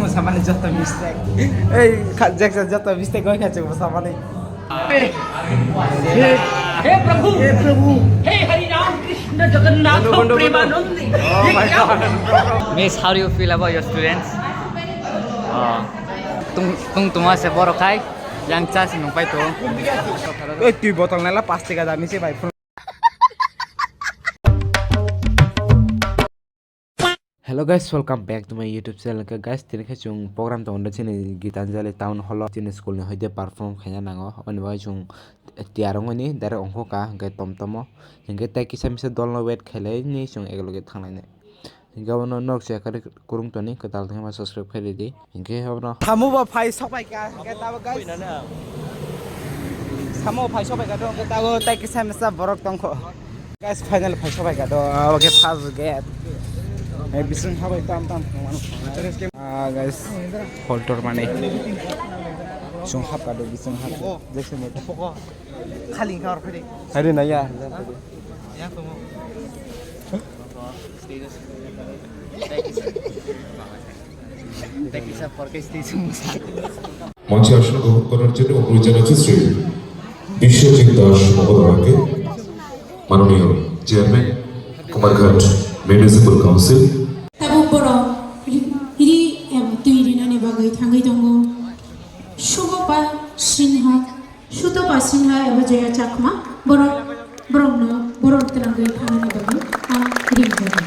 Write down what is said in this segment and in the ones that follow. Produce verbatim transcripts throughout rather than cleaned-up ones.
Mosamani joto mistake. Ei, kha-, jak, jak, joto mistake oi kha chwng mosamani. Hey, hey Prabhu, hey Prabhu, hey हरि राम कृष्ण जगन्नाथ Premanand. Oh my God. Miss, how do you feel about your students? Oh. Tung, tung tuma se borok hai, yang cha se nung pai to. Ei, twi botol nai la paanch taka dami se bai. Hello guys, welcome back to my YouTube channel. Hwnkhe guys, tini khe chwng program tongo chini Gitanjali Town Hall o, chini school ni hoide perform khaina nango. Aboni bagwi chwng tiyar wngwi ni direct ongkha kha, hwnkhe tom tomo. Hwnkhe tei kisa misa dolno wait khailai ni chwng ekloge thanglainai. Hwnkhe abono nok se kwrwi kurung toni kwtal thangma subscribe khairidi. Hwnkhe abono. Tamo bo phai sopai kha, hwnkhe tabo guys. Samo phai sopai kha, hwnkhe tabo tei kisa misa borok tongkho. Guys, final phai sobai kha do, oke first gate. Eh, bising habai tam tam. Ah, guys, hall tour mani. Sung hap kha do, bising hap. Jese mo. Khali khar phiri. Hari na ya. Ya to mo. Status. Thank you, sir. মঞ্চে আসন গ্রহণ করার জন্য অনুরোধ জানাচ্ছি শ্রী বিশ্বজিৎ দাস মহোদয়কে, মাননীয় chairman Kumarghat municipal council. Tabuk borok ri, ri, em, twi rinani bagwi thangwi tongo. Subopa Sinha, Sutopa Sinha eba Joya Chakma, borok, borokno, borok twrangwi thangnani bagwi ang ring jago.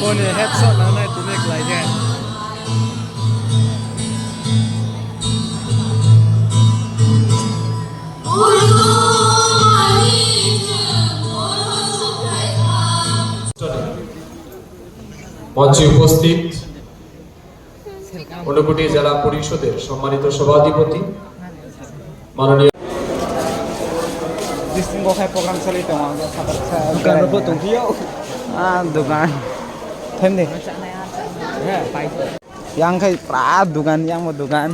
Boni headshot nanai tumi khlai khe. মঞ্চে উপস্থিত ঊনকোটি জেলা পরিষদের সম্মানিত সভাধিপতি মাননীয় Bising bo khai program choli tongo, ang khe sabar sa. Dukan rok bo tong phio. Ah, dukan. Them de. Yang khai pra dukan, yang bo dukan.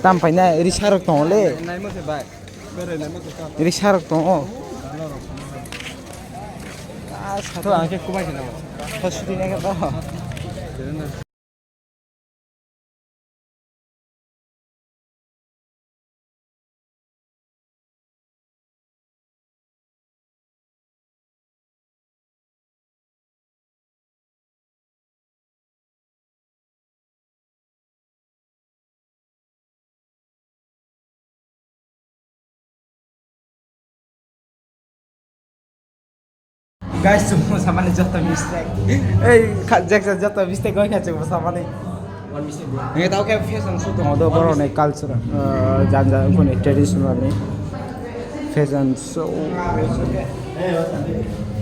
Tam paina risa rok tongo le. Risa rok tongo. To ang khe kubai se nango. To shooting nai khe to. Guys, chwng samani joto mistake. Ei, kha-, jak, jak, joto mistake oi kha chwng samani. Hingke tao khe fashion show tongo do borok ni culture, ah, janja wngkha ni traditional ni fashion show.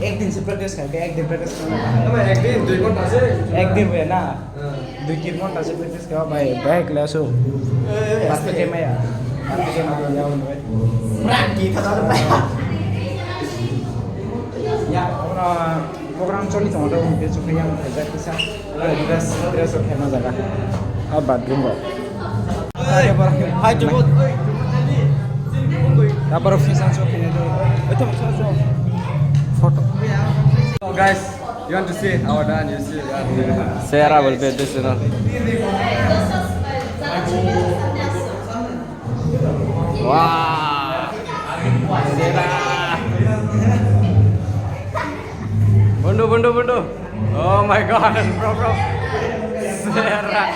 Ek din se practice kha, ek din practice kha. Ek din, dui ghonta se. Ek din hoy na. Dui tin ghonta se practice kha bai, bai kla so. Basta ke maya. Basta ke maya. Prak ki thada bai. Ya, ora program choli tongo do, hingke chukhe yang khaijak kisa. Dress, dress rok khaima jaga. Ah, bathroom rok. Hai, jumbo. Tapor office ang sok khaina do. Ito, sok, sok. Photo. So, guys, you want to see our dance? You see that? Sarah will be this, you know. Wah. Sarah. Bundu, bundu, bundu. Oh my God, bro, bro. Sarah.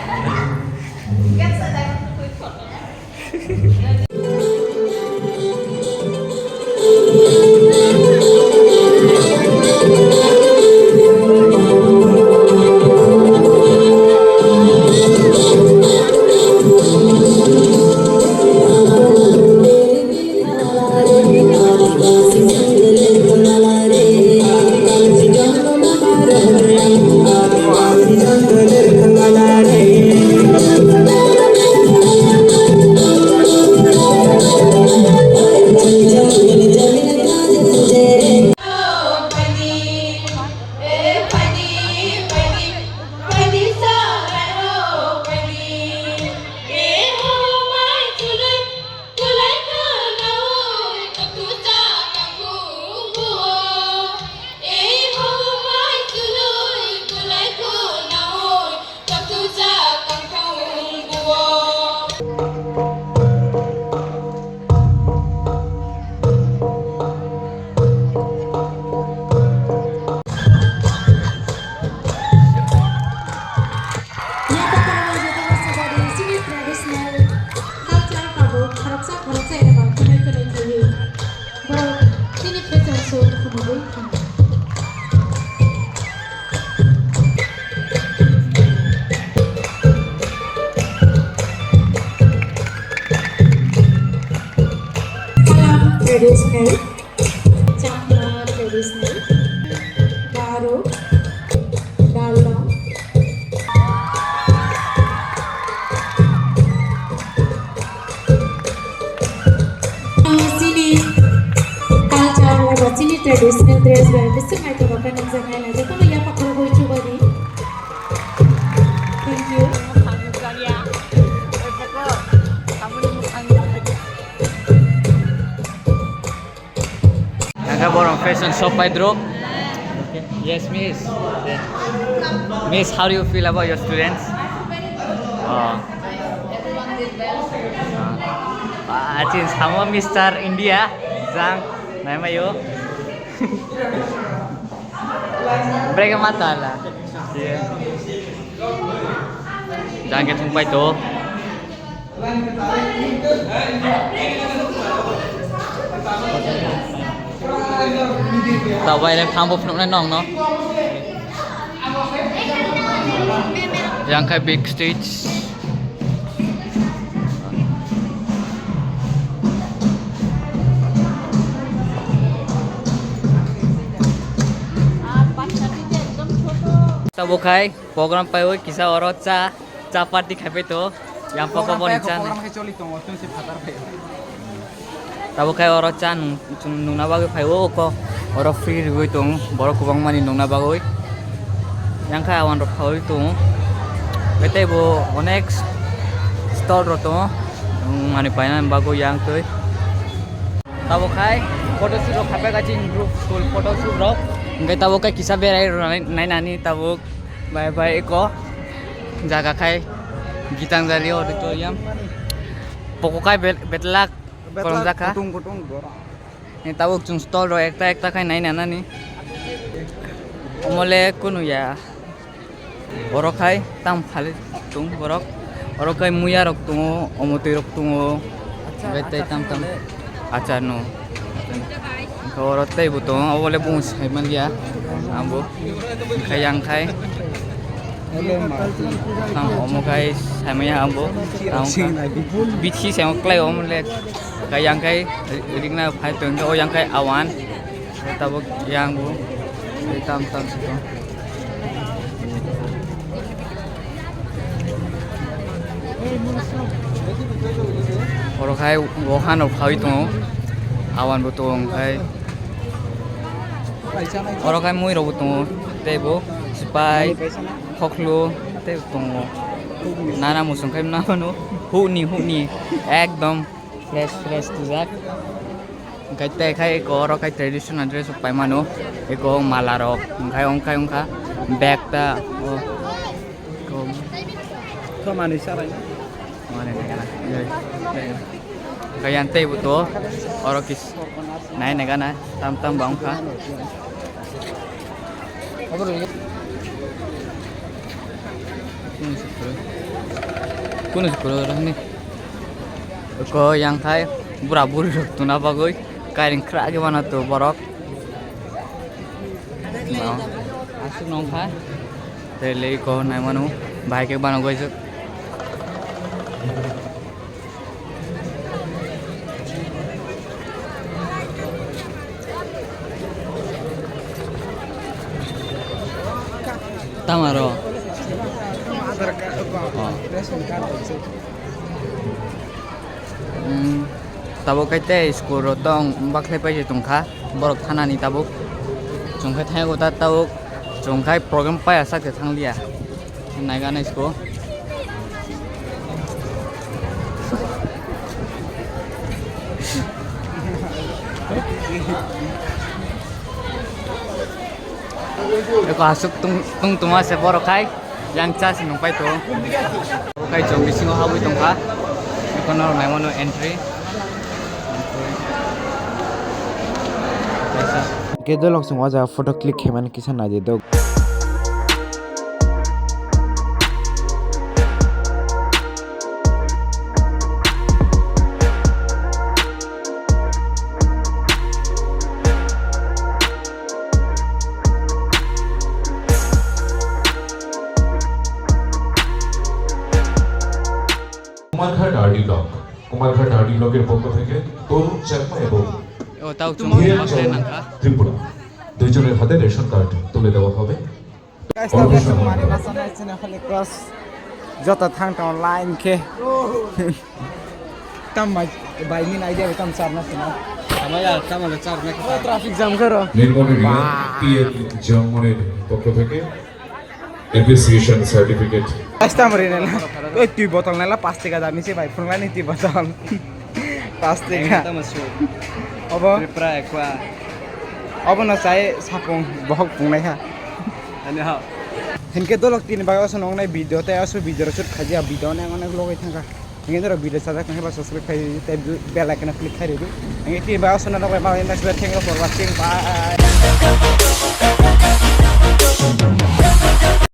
Song khumui thang. Salam traditional, Chakma traditional, Garo, Dalong. Chini culture eba chini traditional dress bai bising naithotok khe nukjaknai, jotono yapha khorokwi chubadi. Thank you. Nangkhe borok fashion shop paidrop. Yes, miss. Miss, how do you feel about your students? Oh. Ah, achin samo Mister India jang naimayo. Brake mata la. Jang ke thung pai to. Tabuk bai le phang bo phunuknai nong no. Yang khe big stage. Tabuk khai program paiwi kisa oro cha. Cha party khaipai to, yang papa boni cha nai. Program khe choli tongo, chwng se phatar phai. Tabuk khai oro cha nung, chwng nungna bagwi phai o kok, oro free riwi tong, borok kwbangma ni nungna bagwi. Yang khe awan rok phaiwi tongo. Tei bo onek stall rok tongo, manwi paina bagwi yang twi. Tabuk khai photo shoot rok khaipai kha chini group school photo shoot rok. Hwnkhe tabuk khai kisa berai rwnai, nainani tabuk. Bai bai eko jaga khai Gitanjali Auditorium. Poko khai bet-, betlak korong jakha. Kutung kutung borok. Ni tabuk chwng stall rok ekta ekta khai nai nanani. Omole kunu ya. Oro khai tam phali tung borok. Oro khai muya rok tungo, omotwi rok tungo. Bai tei tam tam. Achar no. Hwnkhe oro tei bo tongo, obo le bung sai man ya. Ang bo khai yang khai. Tang omo khai sai man ya ang bo. Tang khai. Bithi sai klai omo le. Khai yang khai ri-, ringna phai tong o yang khai awan. Tabuk yang bo. Tei tam tam si tong. Oro khai wahan rok khawi tongo, awan bo tongo khai. Oro khai mui rok bo tongo, tei bo sipai, khoklo, tei tongo. Nana muchung khai nang mano, huni huni, ekdom fresh fresh twijak. Hwnkhe tei khai eko oro khai traditional dress rok pai mano, eko mala rok, hwnkhe wngkha wngkha bag ta, o, eko. Kho manwi sarai. Mane ne gana. Hwnkhe yang tei bo to, oro kis, nai ne gana, tam tam ba wngkha. Kunu sukuru. Kunu sukuru rani. Ko yang khai bura buri rok tuna bagwi kairing khra ke bana to borok. No. Asuk nong kha. Tei lei ko nai manu bai ke bana goi suk. Tamaro. Aadhaar card, oh, ration card. Hmm, tabuk khe tei school rok tong bakhlai pai se tongkha borok thanani tabuk. Chwng khe thangwi ta tabuk chwng khai program paiya sak se thangliya. Naiga nai siko. Eko asuk tung, tung tuma se borok khai yang cha se nung pai to. Khai chong bisingo habwi tongkha. Eko norok naimano entry. Kaisa. Ke dolok song o jaga photo click khaimani kisa naidi dok. Kumarghat RD block, Kumarghat RD ব্লকের পক্ষ থেকে তরুণ চাকমা এবং ও, তাও তুমি ধীরেন বাংলায় চরণ না খা। ত্রিপুরা দুইজনের হাতে রেশন কার্ড তুলে দেওয়া হবে। Guys, tamo song mani masa nai sini khali cross. Jota thang tong line khe. Tam mai bai ni idea tam sar na sini. Tamo ya, tamo le char na. Oh, traffic jam karo. নির্মল রিয়া, পিএম জংমনের পক্ষ থেকে appreciation certificate. Guys, tamo ri nela. Oi, twi botol nela plastic ada misi bai phunglani twi botol. Plastic ha. Tamo su. Obo. Prepra ekwa. Obo no chai sapung bohok pungnai ha. Ani ha. Hinkhe dolok tini bagwi aswk nongnai video tei aswk video rok shoot khaijak video no onek logai thangkha. Hinkhe norok video sajak nangkhe ba subscribe khai tei bell icon o click khai rwdi. Hinkhe tini bagwi aswk nongnai bagwi next video thank you for watching. Bye.